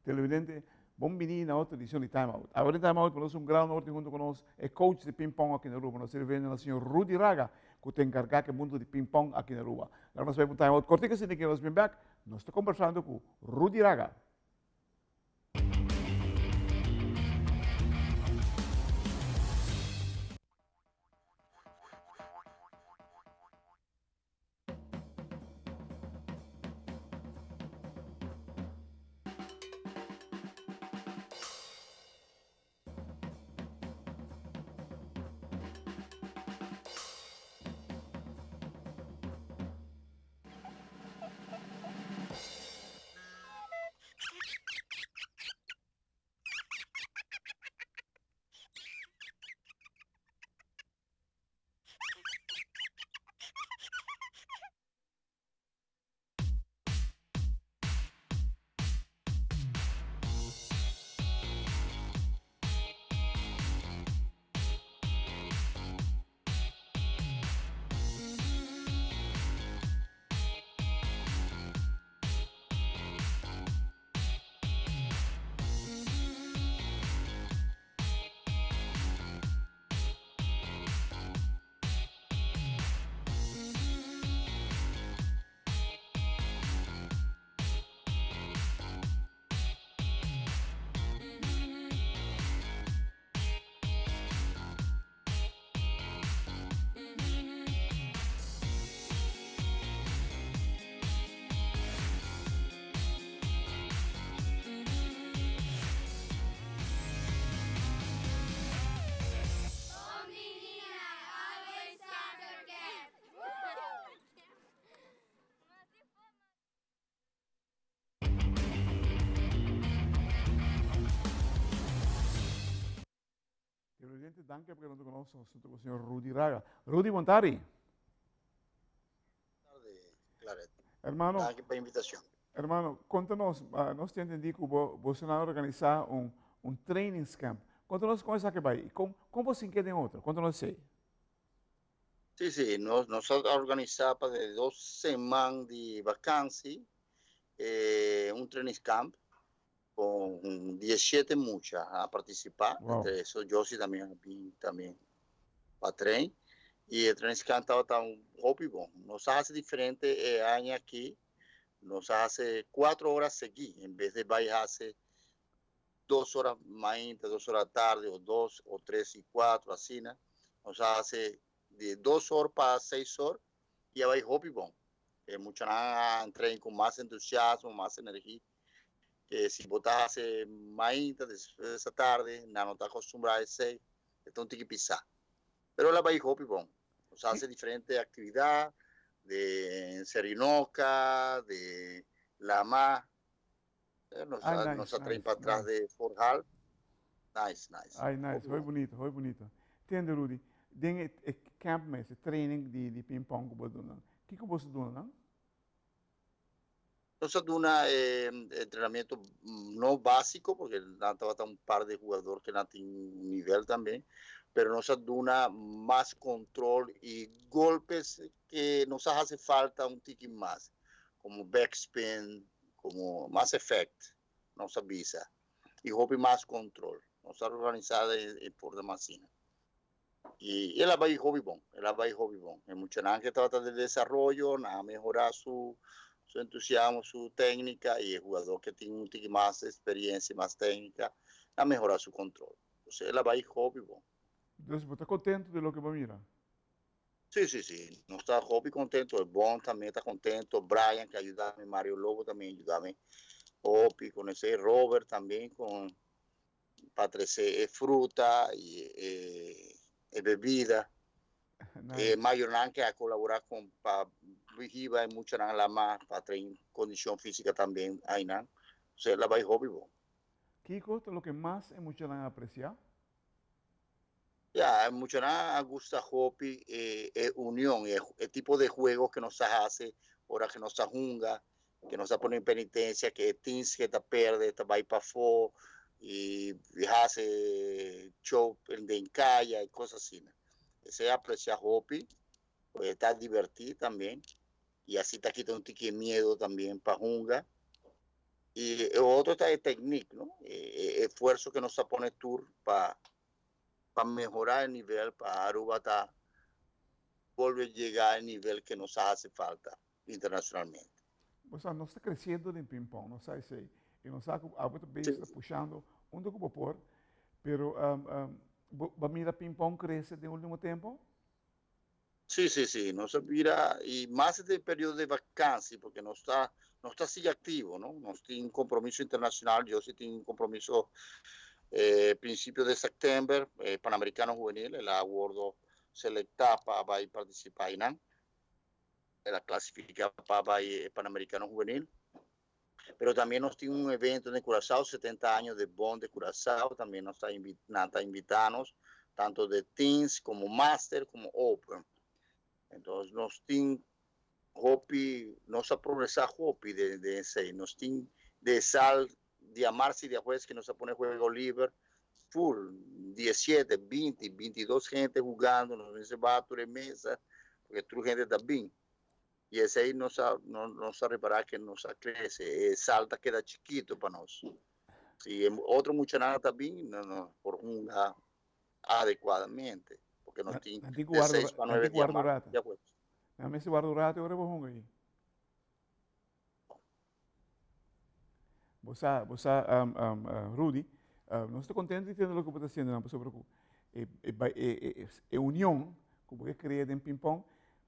Televidente, bon bini na otro edicion di Time Out. Awor den Time Out nos un gran honor tin hunto cu nos e coach di ping pong aki na Aruba. Nos ta refiriendo na señor Rudy Raga cu ta encarga cu e mundo di ping pong aki na Aruba. Laga nos bay pa un Time Out cortico asina que nos bin back nos ta conversando cu Rudy Raga. Televidente, danki pa keda ku nos huntu ku señor Rudy Raga. Rudy, bon tardi. Tardi, Claret. Hermano. Danki pa invitacion. Hermano, konta nos, nos ta entendí ku bo boso nan a organisá un un trainings camp. Konta nos kon esaki bai i kon kon bo sintié den otro. Konta nos esei. Sí, sí, nos nos a organisá pa de dos seman di vakansi un trainings camp con 17 mucha a participa, Wow. entre eso Josie también a bin también pa train y e training camp tabata un hopi bon. Nos a haci diferente e aña aki, nos a haci 4 horas seguí en vez de bay haci 2 horas mainta, 2 horas tarde o 2 o 3 y 4 asina. Nos a haci di 2 hor pa 6 hor y a bay hopi bon. E muchanan a train cu mas entusiasmo, mas energia. Que si bo ta haci mainta, despues a tarde, nan no ta acostumbra esey, e ta un tiki pisa. Pero el a bay hopi bon. Nos haci diferente actividad, de Serinoca, de Lama. Nos Ay, a, nice, nos a train nice, pa atras nice. de Fort Hall. Nice, nice. Ay, nice, Hopi hoy bon. bonito, hoy bonito. Tende, Rudy, den e, e camp mes, e training di, di ping pong ku bo duna, kiko boso duna nan? Nos a duna entrenamiento no básico, porque nan tabata un par de jugador que nan tin un nivel también, pero nos a duna mas control y golpes que nos a hace falta un tiki mas, como backspin, como mas effect, nos a bisa, y hopi mas control. Nos a organisa e por demás asina. Y el a bay hopi bon, el a bay hopi bon. E muchanan que tabata de desaroyo, nan a mehora su entusiasmo, su técnica, y e jugador que tin un tiki mas experiencia, mas técnica, a mehora su control. Entonces, el a bay hopi bon. Entonces, bo ta contento di loke bo a mira? Sí, sí, sí. Nos ta hopi contento. El Bon también ta contento. Brian que ayudame, Mario Lobo también ayudame. Hopi con ese Robert también con pa trece e fruta y e bebida. Nice. E mayornan que a colabora con pa hiba e muchanan lama pa train condicion física también aynan. Entonces, el a bay hopi bon. Kiko ta loke mas e muchanan a aprecia? Ya, e muchanan a gusta hopi e union, e tipo de juego que nos ta haci ora que nos ta hunga, que nos ta pone en penitencia, que e teams que ta perde ta bay pafó y haci show den caya y cosas asina. Esey aprecia hopi, pues ta diverti también y así ta quita un tiki miedo también pa hunga. Y e otro ta e techniek, no? E esfuerzo cu nos ta pone tur pa mehora e nivel, pa Aruba ta bolbe yega e nivel cu nos haci falta internacionalmente. Bo sa, nos ta creciendo den ping-pong, nos sa esey. Y nos sa cu abo ta bezig ta pushando unda cu bo por, pero bo a mira ping-pong crece den ultimo tempo? Sí, sí, sí, nos a mira y mas den periodo de vakantie, porque nos ta sigui activo, no? Nos tin un compromiso internacional, yo sí tin un compromiso principio de september, Panamericano Juvenil, el a wordo selecta pa bay participa eynan. El a clasifica pa bay Panamericano Juvenil. Pero tambe nos tin un evento na Curaçao, 70 aña di Bond di Curaçao, tambe nos ta invitando, tanto di teams como Master como Open. Anto, nos tin hopi, nos a progresa hopi di esey. Nos tin di sal diamars y diahuebs cu nos a pone juego liber, full, 17, 20, 22 hende hungando, nos ta bay mesa, pasobra tur hende ta bin. Y esey nos a repara cu nos a crece, sala ta keda chikito pa nos. Si otro muchanan ta bin, no, por hunga adecuadamente, pasobra nos tin di 6 pa 9 dia diahuebs. Na mes warda rato ora bo hunga ey. Bo sa, Rudy, nos ta contento di tende loke bo ta haciendo nan pasobra cu e union cu bo crea den ping-pong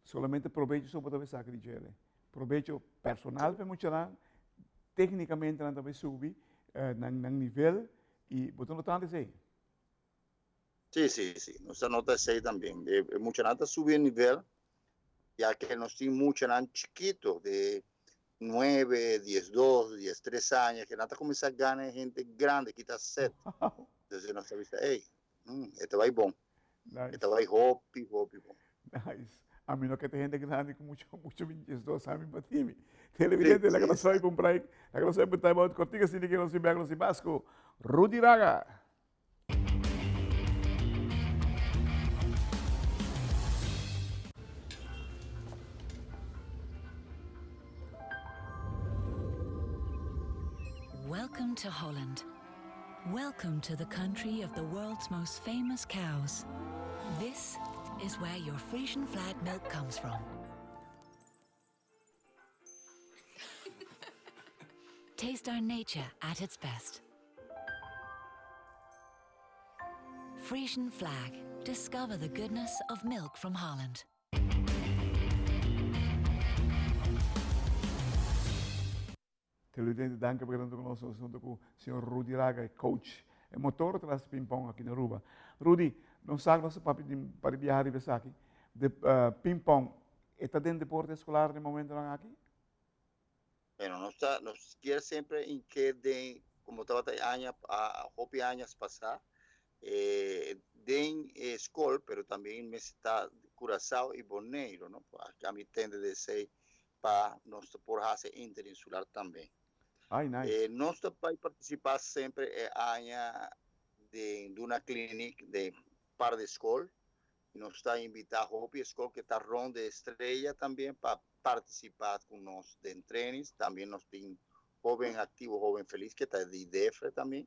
solamente probecho so bo ta saca di djele. Probecho personal pa muchanan, tecnicamente nan ta subi nan nivel y bo ta notando esey. Sí. Nos a nota esey tambe. Muchanan ta subi nivel, ya cu nos tin muchanan chikito di 9, 10, 2, 10, 3 aña, cu nan ta cuminsa gana hende grandi, cu ta set. Anto, nos ta bisa, hey, esaki ta bay bon. Nice. Esaki ta bay hopi, hopi bon. Nice. Ami no kier hende grandi cu mucho, mucho 22 aña pa timi. Televidente, laga nos bay pa un break. Laga nos bay pa un time out. Cortico asina cu nos bin nos Vasco. Rudy Raga. Welcome to Holland. Welcome to the country of the world's most famous cows. This is where your Frisian Flag milk comes from. Taste our nature at its best. Frisian Flag. Discover the goodness of milk from Holland. Televidente, danki pa keda cu nos hunto cu señor Rudy Raga, coach e motor tras ping-pong aki na Aruba. Rudy, nos sa nos papia pa biaha riba esaki. Di ping-pong, ta den deporte escolar na momento aki? Bueno, nos kier semper en cu den, como tabata aña, a hopi aña pasa, den scol, pero tambe ta Curaçao y Boneiro, no? Ami tende di esey pa nos por haci interinsular tambe. Ay, nice. Nos ta participa semper aña di un clinic di par di scol. Nos ta invita hopi scol cu ta rond di Estrella tambe pa participa cu nos den training. Tambe nos tin hoben activo, hoben feliz, cu ta di DEFRE tambe.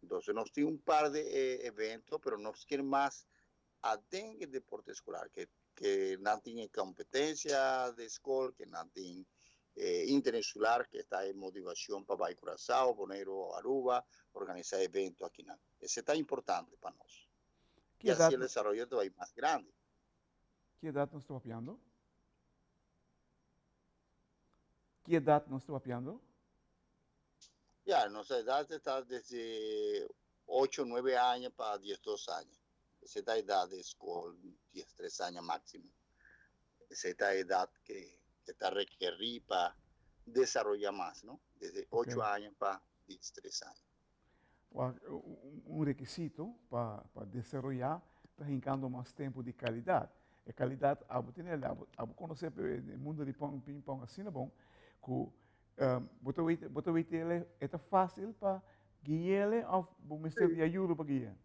Anto, nos tin un par di evento, pero nos kier mas aden deporte escolar, cu no tin competencia di scol, cu no tin interinsular, cu ta e motivacion pa bay Curaçao, Bonaire, Aruba, organisa evento aki. No. Esey ta importante pa nos. Ki Y asina edad, e desaroyo ta bay mas grandi. Ki edad nos ta papiando? Ki edad nos ta papiando? Ya, nos edad ta desde 8, 9 aña pa 12 aña. Esey ta edad di scol, 10, 3 aña maximo. Esey ta edad cu ta rekeri pa desaroya mas, no? Desde 8 aña pa 10, 3 aña. Un rekisito pa desaroya ta hincando mas tempo di calidad. E calidad, abo tin, abo conoce e mundo di ping-pong asina bon, cu bo ta weten, ta facil pa guia of bo mester di ayuda pa guia?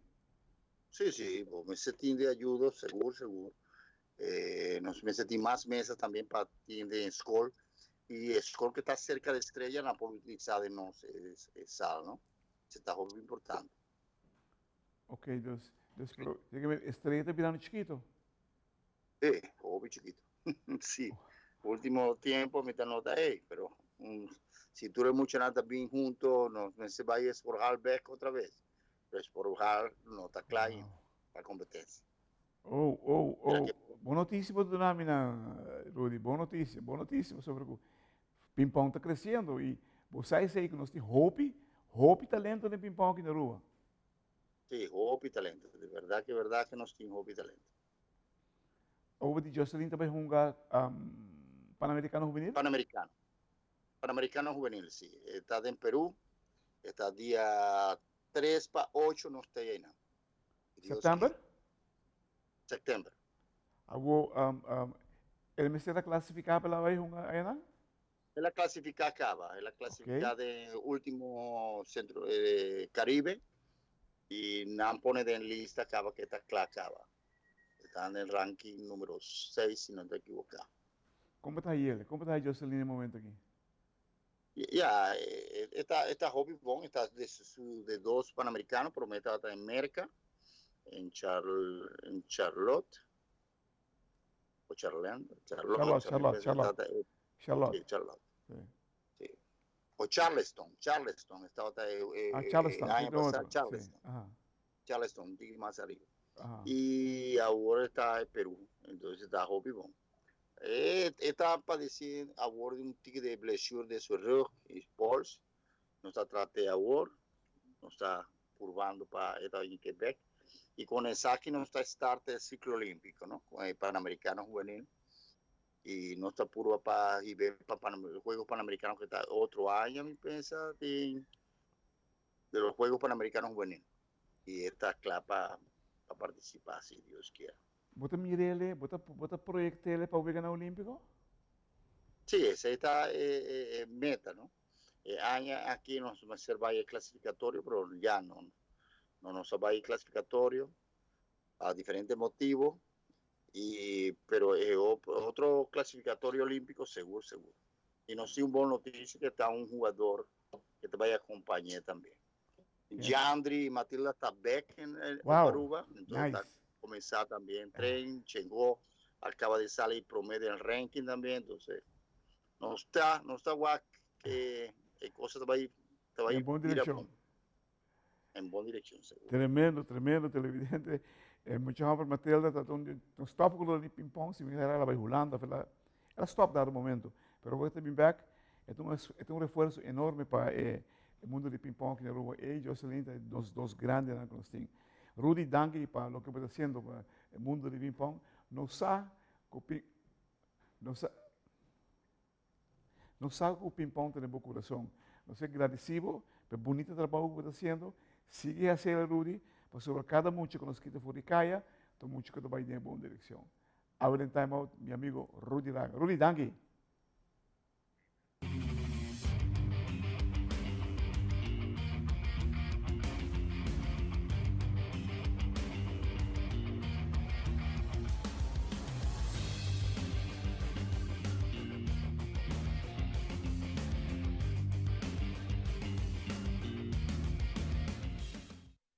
Sí, bo mester tin di ayuda, sigur, sigur. Nos mester tin mas mesa tambe pa tin den scol. Y e scol cu ta cerca di Estrella nan por utilisa den nos e sala, no? Esey ta hopi importante. Ok, dus, dus pero, Estrella ta birando chikito? Sí, hopi chikito. Sí. Ultimo tempo mi ta nota, hey, pero si tur e muchanan ta bin hunto, nos mester bay Sporthal bek otra vez. Pero Sporthal no ta cla ainda pa competencia. Oh. Bon noticia bo ta duna mi nan, Rudy. Bon noticia, bon noticia pasobra cu ping-pong ta creciendo y bo sa esey cu nos tin hopi, hopi talento den ping-pong aki na Aruba. Sí, hopi talento. De verdad que verdad que nos tin hopi talento. Over di Jocelyn ta bay hunga Panamericano Juvenil? Panamericano. Panamericano Juvenil, sí. E ta den Peru. E ta dia 3 pa 8 nos ta einan. September? September. Awo, el mester ta clasifica pa la bay hunga einan? El a clasifica caba. El a clasifica den ultimo Centro Caribe. Y nan pone den lista caba que ta cla caba. Ta den el ranking numero 6, si no ta equivoca. Con ta Yele? Con ta Jocelyn e momento aki? Ja, e ta hopi bon, e ta de su de dos Panamericano, prome ta en Merca, en Charlotte, o Charlotte, Charlotte, Charlotte, Charlotte. Charlotte. Sí, Charlotte. Sí. O Charleston, Charleston, estaba Ah, Charleston, año sí, otro, pasado, Charleston. Sí. Charleston, un poquito más arriba. Y ahora está en Perú, entonces está hopi bon. Ta padeciendo awor di un tiki di blessure di su rug y pols. Nos ta tratando awor, nos ta probando pa ta en Quebec. Y cu esaki nos ta start e ciclo olimpico, no? Cu e Panamericano Juvenil. Y nos ta purba pa pa Juegos Panamericanos cu ta otro aña, mi pensa, di los Juegos Panamericanos Juvenil. Y ta cla pa participa, si Dios kier. Bo ta mir'e, bo ta proyect'e pa Weganan Olimpico? Sí, esey ta e meta, no? E aña aki nos ta bay clasificatorio, pero ya no nos bay clasificatorio pa diferente motibo, y pero otro clasificatorio olimpico sigur, sigur. Y nos tin un bon noticia cu ta un hungado cu ta bay acompaña tambe. Jandri Matilda ta back en Aruba, entonces ta cuminsa tambe train, llegó, acaba de salir promedio en ranking tambe, entonces nos ta wak que cos ta bay ta bay En bon bira direccion. Bon. En bon direccion, sigur. Tremendo, tremendo, televidente. Mucho homber Matilda ta un stop cu di ping-pong, si mi el a bay Hulanda, el a stop dado momento. Pero awor ta bin back, e ta un refuerso enorme pa e mundo di ping-pong aki na Aruba. E Jocelyn ta dos grandi cu nos tin. Rudy, danki pa loke bo ta haciendo pa e mundo di ping-pong. Nos sa cu ping-pong ta den bo curason. Nos ta agradecido pa e bunita trabou cu bo ta haciendo. Sigui haci, Rudy, pasobra cada mucha cu nos kita for di caya, ta mucha cu ta bay den bon direccion. Awe den Time Out, mi amigo Rudy Raga. Rudy, danki.